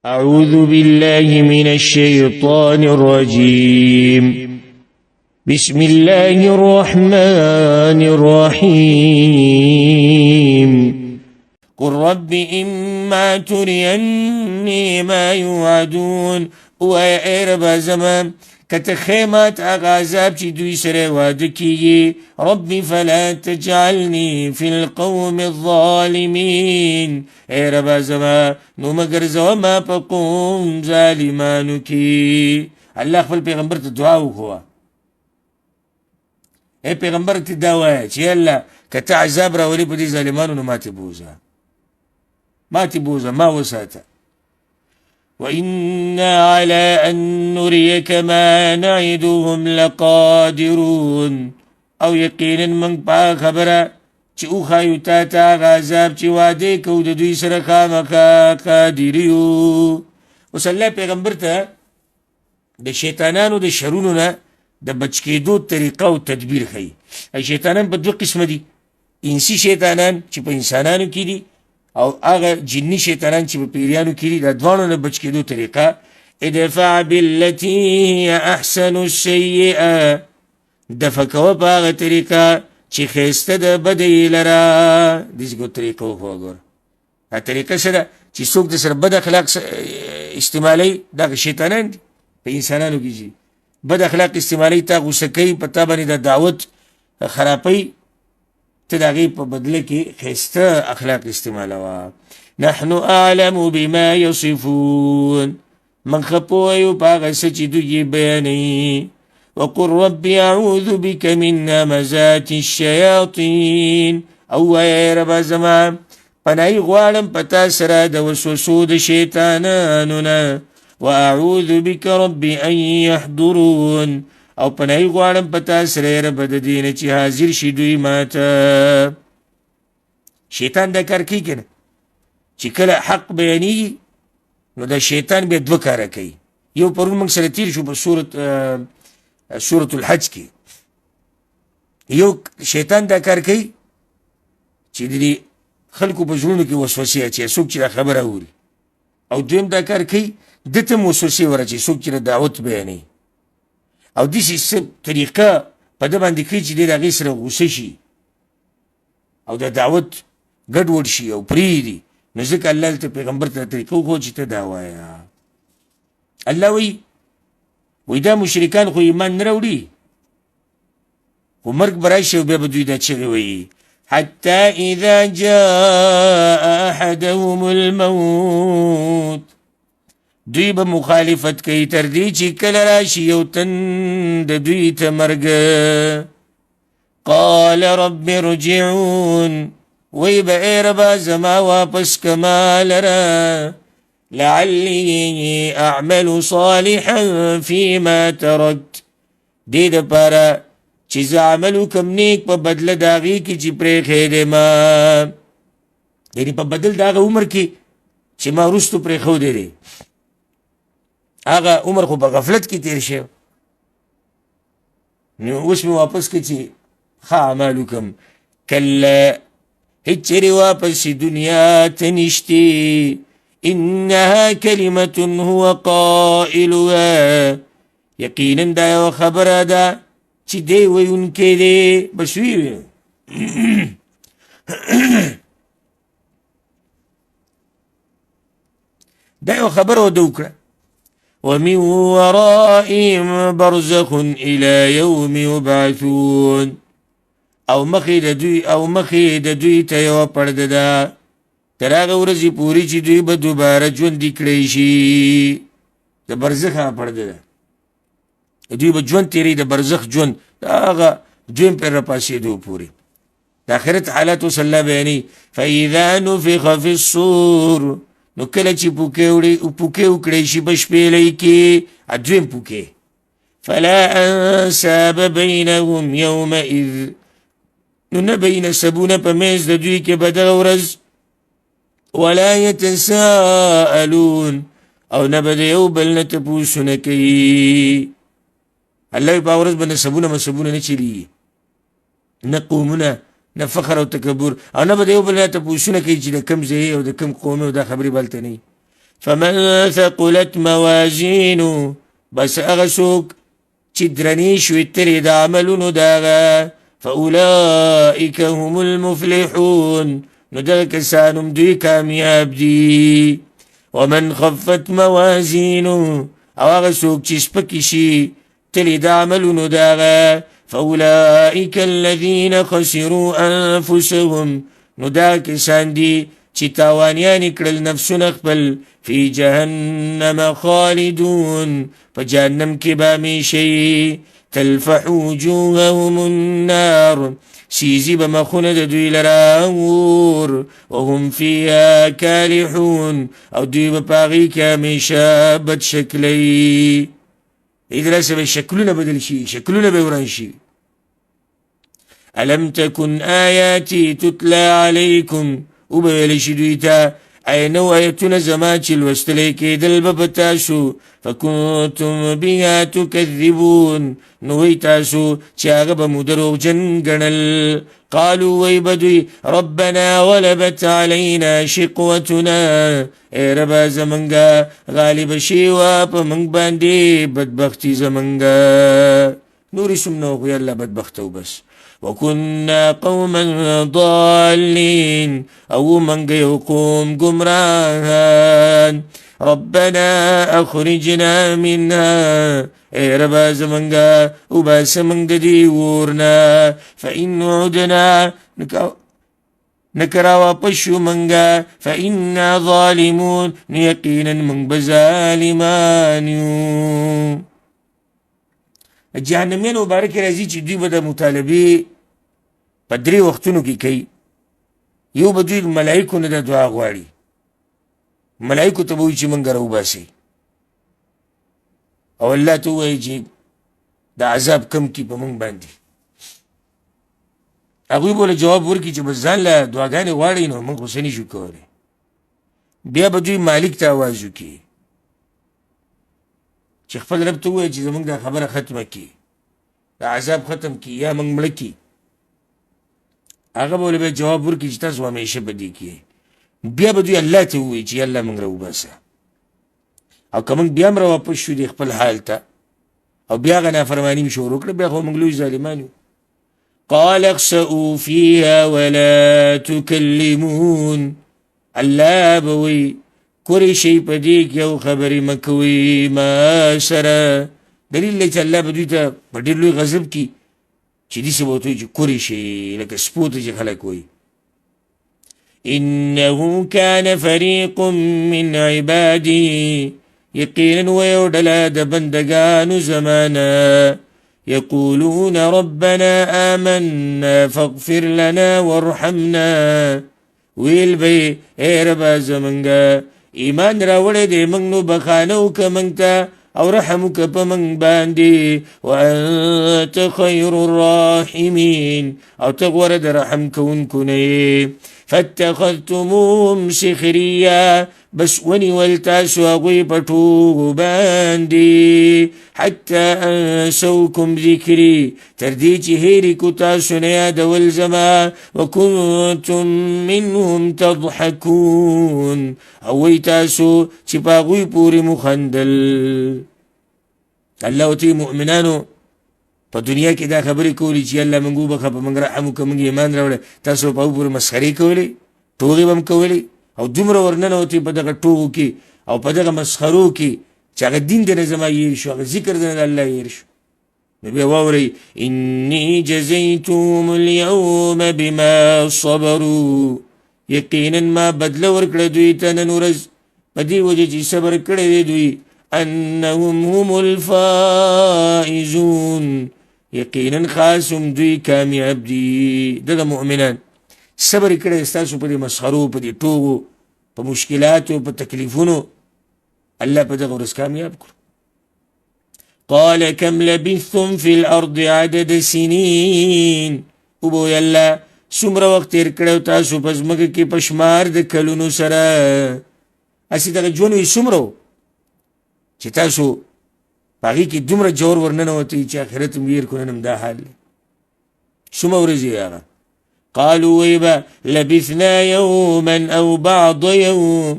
أعوذ بالله من الشيطان الرجيم. بسم الله الرحمن الرحيم. قل رب إما تريني ما يوعدون. ووایه ای ربه زما، که ته ښیې ماته هغه عذاب چې دوی سره واده کیږي، رب فلا تجعلني فی القوم الظالمین، ای ربه زما نو مه ګرځوه ما په قوم ظالمانو کې. الله خپل پیغمبر ته دعا وکړه، ای پیغمبر ته دا وایه چې الله که ته عذاب راولې په دې ظالمانو نو ماته بوځه، ماته بوځه، ما وساته. وإنا على أن نريك ما نعدهم لقادرون. او یقینا موږ په خبره چې وښایو تا ته هغه عذاب چې وعدې کوو د دوی سره خامخا قادر یو. اوس الله پیغمبر ته د شیطانانو د شرونو نه د بچ کېدو طریقه او تدبیر ښیي. شیطانان په دوه قسمه دي، انسي شیطانان چې په انسانانو کې دي او هغه جني شیطانان چې په پیریانو کې دي. دا دواړو نه بچ کېدو طریقه ادفع بالتي هي احسن السیئه، دفع کوه په هغه طریقه چې ښایسته ده بدۍ لره. داسې کومه طریقه وښوه. ګوره دا طریقه څه ده چې څوک د سره بد اخلاق استعمالوي، دا شیطانان دي په انسانانو کې چې بد اخلاق استعمالوي، تا غوسه کوي، په تا باندې د دعوت خرابوي، ته د هغې په بدله کې ښایسته اخلاق استعمالوه. نحن اعلم بما یصفون، موږ ښه پوه یو په هغه څه چې دوی یې بیانوي. وقل رب اعوذ بک من همزات الشیاطین، او وایه ای ربه زما پناهي غواړم په تا سره د وسوسو د شیطانانو نه. واعوذ بک رب ان یحضرون، او پناهي غواړم په تا سره ای ربه د دې نه چې حاضر شي دوی ماته. شیطان دا کار کوي که نه، چې کله حق بیانېږي نو دا شیطان بیا دوه کاره کوي. یو پرون موږ سره تېر شو په سورة الحج کې، یو شیطان دا کار کوي چې د دې خلکو په زړونو کې وسوسې اچوي، څوک چې دا خبره اوري، او دویم دا کار کوي ده ته هم وسوسې ور اچوي، څوک چې د دعوت بیانوي، او داسې څه طریقه په ده باندې کوي چې دی د هغې سره غوسه شي او د دعوت ګډوډ شي او پرېږدي. نو ځکه الله دلته پیغمبر ته طریقه وښوده چې ته دا وایه. الله وایي، وایي دا مشرکان خو ایمان نه راوړي، خو مرګ به راشي او بیا به دوی دا چغې وایي، حتی اذا جاء احدهم الموت، دوی به مخالفت کوي تر دې چې کله راشي یو تن د دوی ته مرګ، قال رب ارجعون، وی به ای ربا زما واپس کما لره، لعلی اعمل صالحا فيما ترکت، دې دپاره چې زه عمل وکړم نیک په بدله د هغې کې چې پرېښی دی ما، یعنې په بدل د هغه عمر کې چې ما وروستو پرېښودی دی، هغه عمر خو په غفلت کې تېر شوی، نو اوس مې واپس کړه چې ښه اعمال وکړم. کله هېڅ چېرې واپس دنیا ته نشتې، انها کلمة هو قائلها، یقینا دا یوه خبره ده چې دی ویونکی دی، بس ویې ویل. دا یو خبره ورته وکړه. ومن ورائهم برزخ الى يوم يبعثون، او مخې د دوی او مخې د دوی ته یوه پرده ده تر هغه ورځې پورې چې دوی به دوباره ژوندي کړی شي. د برزخ هغه پرده ده، دوی به ژوند تېروي، د برزخ ژوند د هغه دویم پیر راپاڅېدو پورې. د آخرت حالات اوس الله بیانوي. فاذا نفخ فی الصور، نو کله چې پوکې وړي پوکې وکړی شي په شپېلۍ کې، دویم پوکې، فلا انساب بینهم یومئذ، نو نه به یې نسبونه په منځ د دوی کې به دغه ورځ، ولا يتساءلون، او نه به د یو بل نه تپوسونه کوي. الله یې په ورځ به نسبونه مسبونه نه چلېږي، نه قومونه، نه فخر او تکبر، او نه به د یو بل نه تپوسونه کوي چې د کوم ځای او د کوم قوم او دا خبرې به هلته نه وي. فمن ثقلت موازینو، بس هغه څوک چې درنې شوې تلې د عملونو د هغه، فاولئک هم المفلحون، نو دغه کسان هم دوی کامیاب دي. ومن خفت موازینو، او هغه څوک چې سپکې شي تلې د عملونو د هغه، فاولئک الذین خسروا انفسهم، نو دا کسان دي چې تاوانیان یې کړل نفسونه خپل، فی جهنم خالدون، په جهنم کې به همیشه وي. تلفح وجوههم النار، سیزي به مخونه د دوی لره اور، وهم فیها کالحون، او دوی به په هغې کې همیشه بدشکله وي. دې دلاسه به شکلونه بدل شي، شکلونه به وران شي. الم تکن آیاتی تتلی علیکم، وبه ویلی شي دوی ته ای نو آیتونه زما چې لوستلی کېدل به په تاسو، فکنتم بها تکذبون، نو وی تاسو چې هغه به مو دروغجن ګڼل. قالو وی به دوی ربنا غلبت علینا شقوتنا، ای ربه زمونږه غالبه شوې وه په موږ باندې بدبختي زمونږه. نورې څوم نه خو یالله بدبخته وبس. وكنا قوما ضالين، او موږ یو قوم ګمراهان. ربنا اخرجنا منها، ای ربه زمونږه وباسه موږ د دې اور نه. فإن عدنا، نو که راواپس شو موږ، فإنا ظالمون، نو یقینا موږ به ظالمان یو. جهنميانو مبارک راځي چې دوی به د مطالبې په درې وختونو کې کوي. یو به دوی ملایکو نه د دعا غواړي، ملایکو ته به وایي چې موږ راوباسئ، او الله ته ووایي چې د عذاب کم کړي په موږ باندې. هغوی به له جواب ورکړي چې بس ځان له دعاګانې غواړئ نو موږ خو څه نه شو کولی. بیا به دوی مالک ته اواز وکړي چې خپل رب ته ووایي چې زموږ دا خبره ختمه کړي، دا عذاب ختم کړي یا موږ مړه کړي. هغه به له بیا جواب ورکړي چې تاسو همیشه په دې کې. بیا به دوی الله ته ووایي چې الله موږ راوباسه، او که موږ بیا هم راواپس شو دې خپل حال ته او بیا هغه نافرماني مو شروع کړه، بیا خو موږ لوی ظالمان یو. قال اخسئوا فيها ولا تكلمون، الله به وایي کورې شئ په دې کې او خبرې مه کوئ ما سره. دلیل دی چې الله به دوی ته په ډېر لوی غضب کړي چې داسې به ورته وایي چې کورې شئ، لکه سپو ته چې خلک وایي. انه کان فریق من عبادي، یقینا و یو ډله د بندګانو زمانه، یقولون ربنا آمنا فاغفر لنا وارحمنا، ویل به یې ای ربه زمونږه ایمان راوړی دی موږ، نو بخښنه وکړه موږ ته او رحم وکړه په موږ باندې، وانت خیر الراحمین، او ته غوره د رحم کوونکو نه یې. فاتخذتموهم سخریا، بس ونیول تاسو هغوی په ټوغو باندې، حتی انسوکم ذکري، تر دې چې هېرې کړو تاسو نه یادول زما، وکنتم منهم تضحکون، او وی تاسو چې په هغوی پورې مو خندل. الله ورته مؤمنانو په دنیا کې دا خبرې کولې چې الله موږ وبخښه، په موږ رحم وکړه، موږ ایمان راوړی، تاسو په هغوی پورې مسخرې کولې، ټوغې به هم کولې، او دومره ورننوتې په دغه ټوغو کې او په دغه مسخرو کې چې هغه دین د نه زما هېر شو، هغه ذکر د نه د الله هېر شو. نو بیا واورئ انی جزیتهم اليوم بما صبروا، یقینا ما بدله ورکړه دوی ته نن ورځ په دې وجه چې صبر کړی دی دوی، انهم هم الفائزون، یقینا خاص هم دوی کامیاب دي. دغه مؤمنان صبر کړی ستاسو په دې مسخرو، په دې ټوغو، په مشکلاتو، په تکلیفونو، الله په دغه ورځ کامیاب کړو. قال كم لبثتم في الأرض عدد سنين، وبوی الله څومره وخت تېر کړی تاسو په ځمکه کې په شمار د کلونو سره، هسې دغه ژوند یې څومره و چې تاسو په هغې کې دومره جور ورننوتئ چې آخرت هم هېر کړو، نن هم دا حال دی. څومره ورځې یې هغه؟ قالوا ویبه لبثنا یوما او بعض یوم،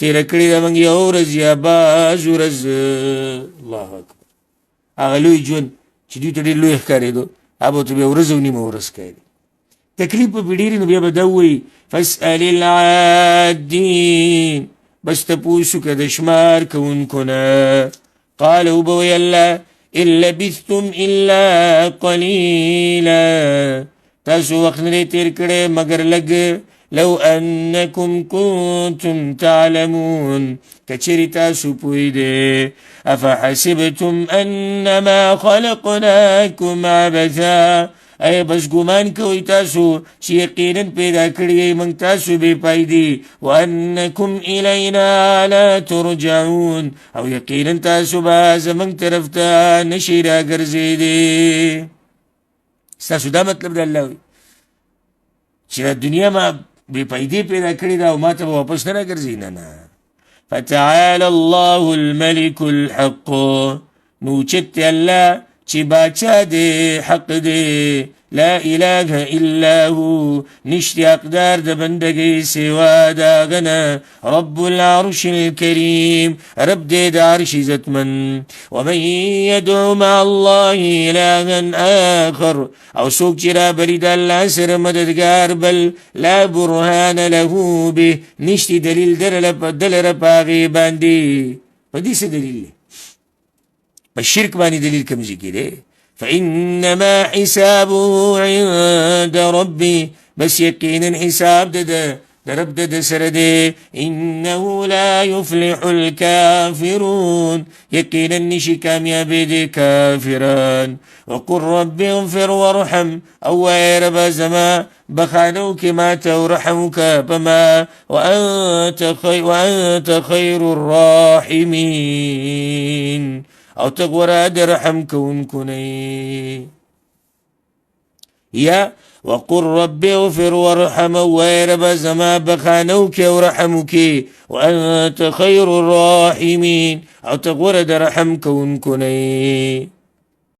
تېره کړې ده موږ یوه ورځ یا بعض ورځ. الله اکبر. هغه لوی ژوند چې دوی ته ډېر لوی ښکارېدو، هغه به ورته بیا ورځ او نیمه ورځ ښکاري. تکلیف به پرې ډېر، نو بیا به دا ووایي فاسأل العادین، بس تپوس وکړه د شمار کوونکو نه. قال وبه وایي الله ان لبثتم الا قلیلا، تاسو وخت نه دی تېر کړی مګر لږ. لو انکم کنتم تعلمون، که چېرې تاسو پوهېدئ. افحسبتم انما خلقناکم عبثا، ای بس ګمان کوئ تاسو چې یقینا پیدا کړي یئ موږ تاسو بې فایدې. وانکم الینا لا ترجعون، او یقینا تاسو به زموږ طرف ته نشئ راګرځېدی. ستاسو دا مطلب دی الله وایي چې دا دنیا ما بې فایدې پیدا کړې ده او ما ته به واپس نه راګرځي. نه نه. فتعالی الله الملک الحق، نو اوچت دی الله چې باچا دی، حق دی. لا اله الا هو، نشته حقدار د بندګۍ سوا د هغه نه. رب العرش الكریم، رب دی د عرش عزتمن. ومن يدعو مع الله الها آخر، او څوک چې رابلي د الله سره مددګار بل، لا برهان له به، نشته دلیل دلره په هغې باندې. په دې څه دلیل دی؟ په شرک باندې دلیل کوم ځای کې دی؟ فإنما حسابه عند ربي، بس یقینا حساب د ده د رب د ده سره دی. انه لا یفلح الكافرون، یقینا نشي کامیابېدی کافران. وقل رب اغفر وارحم، او وایه ربه زما بخانه وکړې ما ته او رحم وکړه په ما. وانت خیر الراحمین، او ته غوره د رحم کوونکو نه یې. یا وقل رب اغفر وارحم، وایه ربه زما بخانه وکړې او رحم وکړې. وانت خیر الراحمین، او ته غوره د رحم کوونکو نه یې.